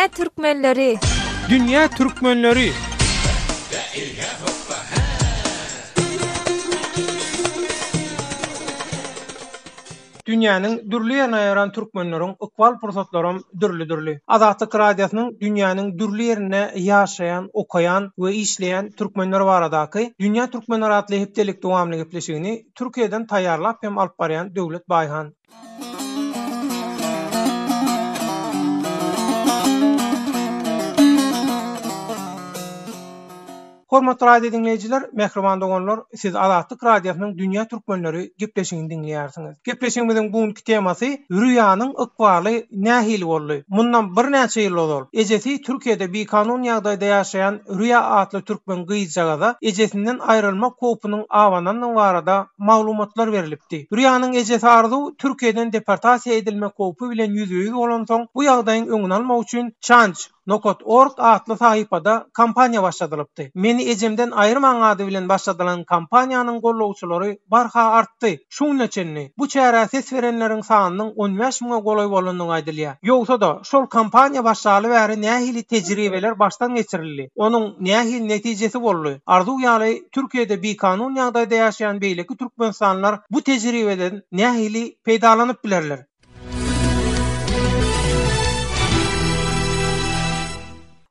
Dünýä türkmenleri! Dünýä türkmenleri! Dünýäniň dürli ýerine ýaýran türkmenleriň ykbal pursatlaram dürli-dürli. Azatlyk Radiosynyň dünýäniň dürli ýerinde ýaşaýan, okaýan we işleýän türkmenler baradaky Dünýä türkmenleri atly hepdelik dowamly gepleşigini Türkiýeden taýýarlap hem alyp barýan Döwlet Baýhan. Hormatly radio diňleýjiler, mähriban doganlar, siz Azatlyk Radiosynyň Dünýä Türkmenleri gepleşigini diňleýärsiňiz. Gepleşigimiziň bu günki temasy Rüýanyň ykbaly nähili boldy? Mundan birnäçe ýyl ozal, ejesi Türkiýede bikanun ýagdaýda ýaşaýan Rüýa atly türkmen gyzjagaza ejesinden aýrylmak howpunyň abanandygy barada maglumatlar berlipdi. Rüýanyň ejesi Arzuw Türkiýeden deportasiýa edilmek howpy bilen ýüzbe-ýüz bolansoň, bu ýagdaýyň öňüni almak üçin Change. Nokat org atly sahypada kampaniýa başladylypdy. Meni ejemden aýyrmaň ady bilen başladylan kampaniýanyň gollawçylary barha artdy. Şu güne çenli bu çärä ses berenleriň sanynyň on bäş müňe golaý bolandygy aýdylýar. Ýogsa-da, şol kampaniýa başlaly bäri nähili tejribeler başdan geçirildi, onuň nähili netijesi boldy, Arzuw ýaly Türkiýede bikanun ýagdaýda ýaşaýan beýleki türkmenistanlylar bu tejribeden nähili peýdalanyp bilerler?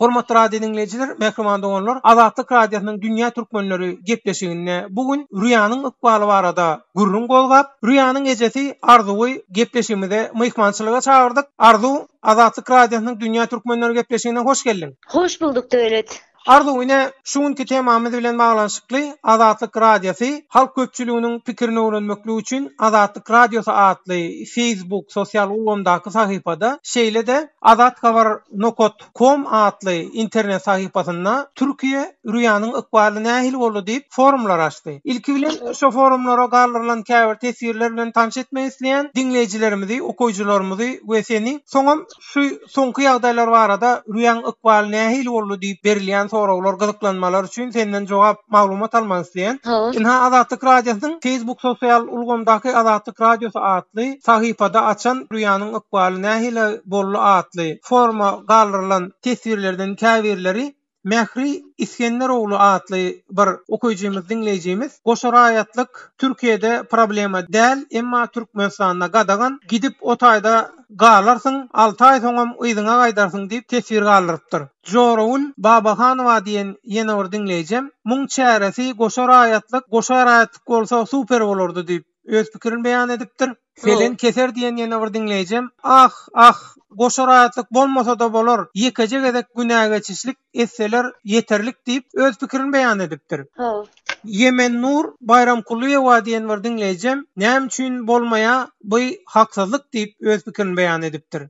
Hormatly radio diňleýjiler, mähriban doganlar, Azatlyk Radiosynyň Dünýä Türkmenleri gepleşiginde bu gün Rüýanyň ykbaly barada gürrüň gozgap, Rüýanyň ejesi Arzuwy gepleşigimize myhmançylyga çagyrdyk. Arzuw, Azatlyk Radiosynyň Dünýä Türkmenleri gepleşigine hoş geldiň. Hoş bulduk Döwlet. Arzuw, ine, şu günki temamyz bilen baglanyşykly Azatlyk Radiosy halk köpçüliginiň pikirini öwrenmeklik üçin Azatlyk Radiosy atly Facebook sosial ulgamdaky sahypada, şeýle-de Azathabar nokat kom atly internet sahypasynda Türkiýe Rüýanyň ykbaly nähili boldy diýip forumlar açdy. Ilki bilen şo forumlara galdyrylan käbir teswirler bilen tanyş etmek isleýän diňleýjilerimizi, okaýjylarymyzy we seni, soňam Şu soňky ýagdaýlar barada Rüýaň ykbaly nähili boldy diýip berilýän soraglar, gyzyklanmalar üçin senden jogap, maglumat almak isleýän. Ynha Azatlyk Radiosynyň Facebook sosial ulgamdaky Azatlyk Radiosy atly sahypada açan Rüýanyň ykbaly nähili boldy atly foruma galdyrylan teswirlerden käbirleri Mähri Isgenderogly atly bir okyjymyz, diňleýjimiz, Goşa raýatlyk Türkiýede problema däl, emma Türkmenistanda gadagan, gidip o taýda galarsyň, alty aý soňam yzyňa gaýdarsyň diýip teswir galdyrypdyr. Joragül Babahanowa diýen ýene bir diňleýjem, Muň çäresi goşa raýatlyk, goşa raýatlyk bolsa super bolardy diýip öz pikirini beýan edipdir. Selen keser diýen ýene bir diňleýjem, Ah, ah, goşa raýatlyk bolmasa-da bolar, ýekeje gezek günägeçişlik etseler ýeterlik diýip, öz pikirini beýan edipdir. Ýemennur Baýramkulyýewa diýen bir diňleýjem, Näme üçin bolmaýa, bu haksyzlyk diýip, öz pikirini beýan edipdir.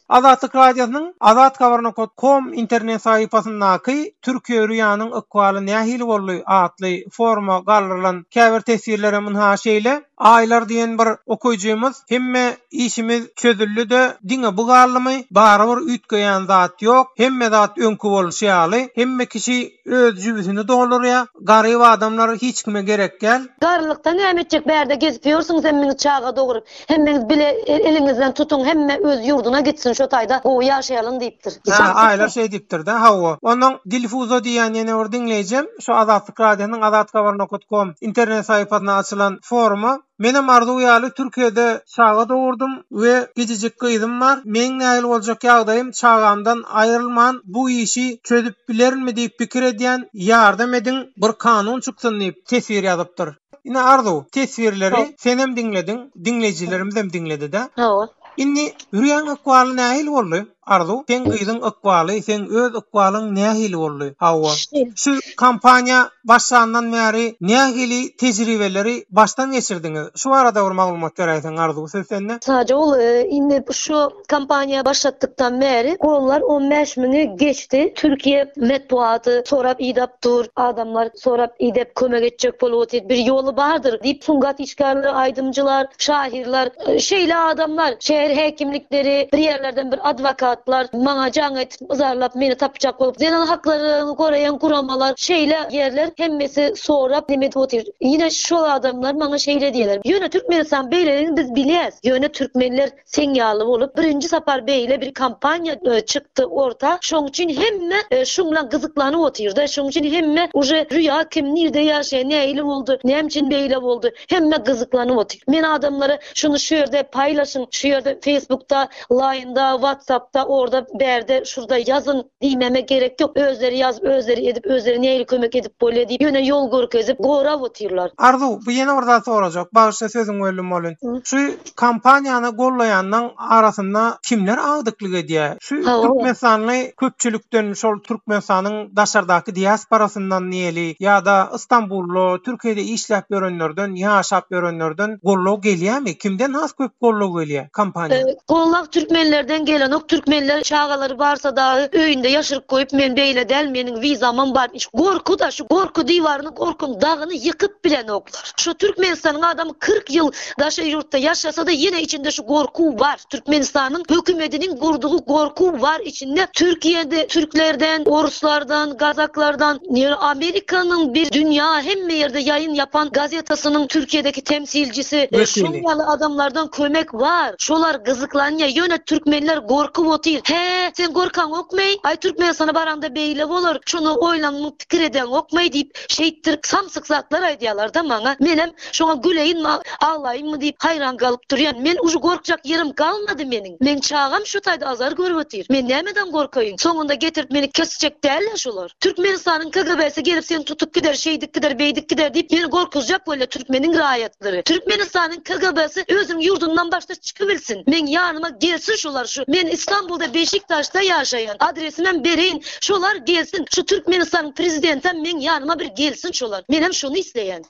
Azatlyk Radiosynyň Azathabar nokat kom internet sahypasyndaky Türkiýe Rüýanyň ykbaly nähili boldy atly foruma galdyrylan käbir teswirlerem ynha şeýle. Aýlar diýen bir okyjymyz Hemme işimiz çözüldi-de, diňe bu galdymy? Barybir üýtgeýän zat ýok, hemme zat öňki bolşy ýaly, hemme kişi öz jübüsini doldurýar, garyp adamlar hiç kime gerek däl. Garrylykda näme etjek bärde gezip ýörsüň sen meni çaga dogrup hemmeňiz bile eliňizden tutuň hemme öz ýurduna gitsin şo taýda gowy ýaşaýalyň diýipdir. Hä Aýlar şeý diýipdir-dä hawa. Onnoň Dilfuza diýýän ýene bir diňleýjem şu Azatlyk Radiosynyň azathabar nokat kom internet sahypasynda açylan foruma Menem Arzuw ýaly Türkiýede çaga dogurdym we kiçijik gyzym bar. Meň nähili boljak ýagdaýym çagamdan aýrylman bu işi çözüp bilerinmi diýip pikir edýän ýardam ediň bir kanun çyksyn diýip teswir ýazypdyr. Ine Arzuw, teswirleri senem diňlediň, diňleýjilerimizem diňledi-dä. Hawa. Indi Hürýäň ykbaly nähili boldy, Arzuw? Seň gyzyň ykbaly, seň öz ykbalyň nähili boldy? Hawa. Şu kampaniýa başlandan bäri nähili tejribeleri başdan geçirdiňiz? Şu barada bir maglumat beräýseň Arzuw, söz sende. Saja ol indi şu Kampaniýa başlatdykdan bäri gollar on bäş müňi geçdi. Türkiýe metbugaty sorap idap dur. Adamlar sorap idep kömek etjek bolup otyr. Bir ýoly bardyr diýip sungat işgärleri, aýdymjylar, şahyrlar, şeýle adamlar, şäher häkimlikleri, bir ýerlerden bir adwokat. Deputatlar maňa jaň edip, yzarlap meni tapjak bolup, zenan haklaryny goraýan guramalar, şeýle ýerler hemmesi sorap neme edip otyr. Ýene şol adamlar maňa şeýle diýýärler. Ýöne Türkmenistan beýledigini biz bilýäs. Ýöne türkmenler seň ýaly bolup birinji sapar beýle bir kampaniýa çykdy orta. Şoň üçin hemme şuň bilen gyzyklanyp otyrda. Şoň üçin hemme uje Rüýa kim, nirde ýaşaýar, nähili boldy, näme üçin beýle boldy. Hemme gyzyklanyp otyr. Men adamlara şuny şu ýerde paýlaşyň, şu ýerde Facebookda, Line-da, WhatsApp-da, orda, bärde, şurda ýazyň diýmeme gerek ýok. Özleri ýazyp, özleri edip, özleri nähili kömek edip bolýar diýip, ýöne ýol görkezip, gorap otyrlar. Arzuw, bu ýene bir zat sorajak. Bagyşla sözüňi böldüm welin. Şu kampaniýany gollaýanlaň arasynda kimler agdyklyk edýär? Şu türkmenistanly köpçülikden, şol Türkmenistanyň daşardaky diasporasyndan diýeli ýa-da Istanbulda, Türkiýede işläp ýörenlerden, ýaşap ýörenlerden goldaw gelýärmi? Kimden has köp goldaw gelýär kampaniýa? Goldaw türkmenlerden gelenok. Türkmenler çagalary barsa dagy öýünde ýaşyryp goýup men beýle däl, meniň wizamam bar. Gorky-da, şu gorky diwaryny, gorkyň dagyny ýykyp bilenoklar. Şu Türkmenistanyň adamy 40 ýyl daşary ýurtda ýaşasa-da ýene içinde şu gorky bar. Türkmenistanyň hökümediniň gurdugy gorky bar içinde. Türkiýede türklerden, oruslardan, gazaklardan, ýöne Amerikanyň bir dünýä hemme ýerde ýaýyn ýapan gazetasynyň Türkiýedeki temsilcisi, şoň ýaly adamlardan kömek bar. Şolar gyzyklanýa. Ýöne türkmenler gorkup otyr. Hä, sen gorkaňokmy? Aý Türkmenistana baraňda beýle bolar. Şony oýlanmyň pikir edeňokmy diýip Şeýtdirip samsyk zatlar aýdýalarda maňa. Menem şoňa güleýinmi, aglaýynmy diýip haýran galyp durýan. Men uje gorkjak ýerim galmady meniň. Meň çagam şu taýda azar görüp otyr. Men nämeden gorkaýyn? Soňunda getirip meni kesjek däl-ä şolar. Türkmenistanyň KGB-si gelip seni tutup gider, şeýdip gider, beýdip gider diýip meni gorkuzjak bolýar türkmeniň raýatlary. Türkmenistanyň KGB-si özüniň ýurdundan başda çykybilsin. Meň ýanyma gelsin şolar şu. Men Istanbulda Beşiktaşda ýaşaýan. Adresimem bereýin. Şolar gelsin şu Türkmenistanyň prezidentem meň ýanyma bir gelsin şolar menem şony isleýän.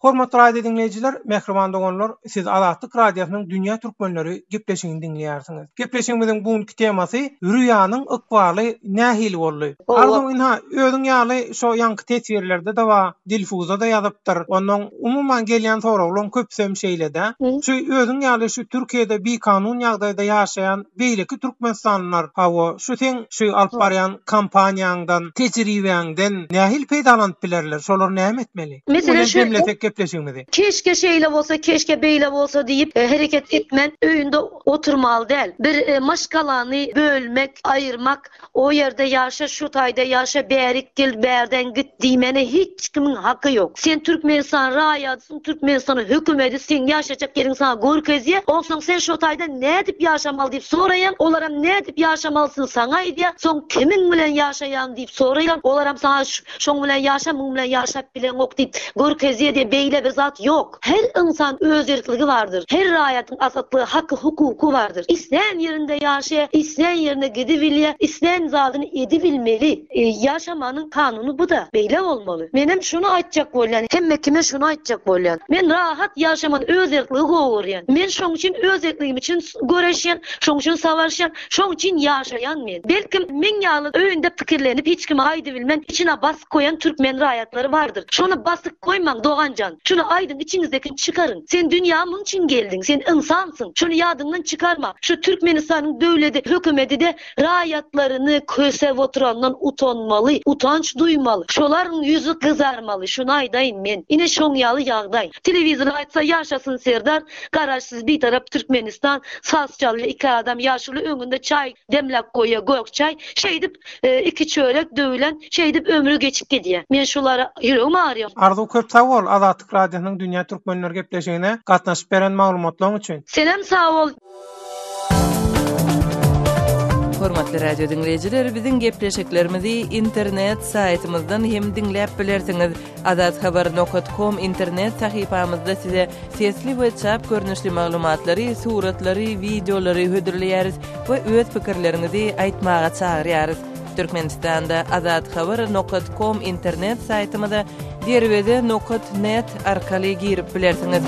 Hormatly radio diňleýjiler, mähriban doganlar, siz Azatlyk Radiosynyň Dünýä Türkmenleri gepleşigini diňleýärsiňiz. Gepleşigimiziň bu günki temasy Rüýanyň ykbaly nähili boldy? Arzuw ynha, özüň ýaly şo ýaňky teswirlerde-de bar, Dilfuza-da ýazypdyr. Onnoň umuman gelýän soraglaryň köpüsem şeýle-dä. Şu özüň ýaly şu Türkiýede bikanun ýagdaýda ýaşaýan beýleki türkmenistanlylar, hawa, şu seň şu alyp barýan kampaniýaňdan, tejribäňden nähili peýdalanyp bilerler? Şolar näme etmeli? Meselem şu jemlesek gepleşigimizi. Keşke şeýle bolsa, keşke beýle bolsa diýip hereket etmän öýünde oturmaly däl. Bir maşgalany bölmek, aýyrmak O ýerde ýaşa, şu taýda ýaşa, bärik gel, bärden git diýmäne hiç kimiň haky ýok. Sen Türkmenistan raýatysyň, Türkmenistanyň hökümedi seň ýaşajak ýeriňi saňa görkezýär, onsoň sen şo taýda nädip ýaşamaly diýip soraýaň, olaram nädip ýaşamalysyny saňa aýdýar, soň kimiň bilen ýaşaýaň diýip soraýaň, olaram saňa şoň bilen ýaşa, muň bilen ýaşap bileňok diýip görkezýär diýip beýle bir zat ýok. Her ynsan öz erkligi bardyr. Her raýatyň azatlygy, haky, hukuky bardyr. Islän ýerinde ýaşaýar, islän ýerine gidibilýär, islän zadyny edibilmeli. Ýaşamanyň kanuny bu-da. Beýle bolmaly. Menem şuny aýtjak bolýan, hemme kime şuny aýtjak bolýan. Men rahat ýaşamany, öz erkligi gowy görýän. Men şoň üçin öz erkligim üçin göreşýän, şoň üçin savaşýan, şoň üçin ýaşaýan men. Belkim, meň ýaly öýünde pikirlenip, hiç kime aýdybilmän, içine basyp goýan türkmen raýatlary bardyr. Şony basyp goýmaň doganjan. Şuny aýdyň içiňizdekini çykaryň. Sen dünýä muň üçin geldiň. Sen ynsansyň. Şuny ýadyňdan çykarma. Şu Türkmenistanyň döwledi hökümedide raýatlaryny kösep oturandan utanmaly, utanç duýmaly. Şolaryň ýüzi gyzarmaly. Şuny aýdaýyn men. Ine şoň ýaly ýagdaý. Telewizor aýtsa ýaşasyn Serdar, Garaşsyz Bitarap Türkmenistan, saz çalýa iki adam ýaşuly öňünde çaý demläp goýýa gök çaý. Şeýdip Iki çörek döwülen şeýdip ömri geçip gidýär. Men şulara ýüregim agyrýar. Arzuw köp sag bol Azatlyk Radiosynyň Dünýä Türkmenleri gepleşigine gatnaşyp beren maglumatlaň üçin. Senem sag bol. Hormatly radio diňleýjiler, biziň gepleşiklerimizi internet saýtymyzdan hem diňläp bilersiňiz. Azathabar nokat kom internet sahypamyzda size sesli we çap görnüşli maglumatlary, suratlary, wideolary hödürleýäris we öz pikirleriňizi aýtmaga çagyrýarys. Türkmenistanda Azathabar nokat kom internet saýtymyza derweze nokat net arkaly girip bilersiňiz.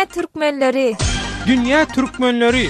Dünýä türkmenleri! Dünýä türkmenleri!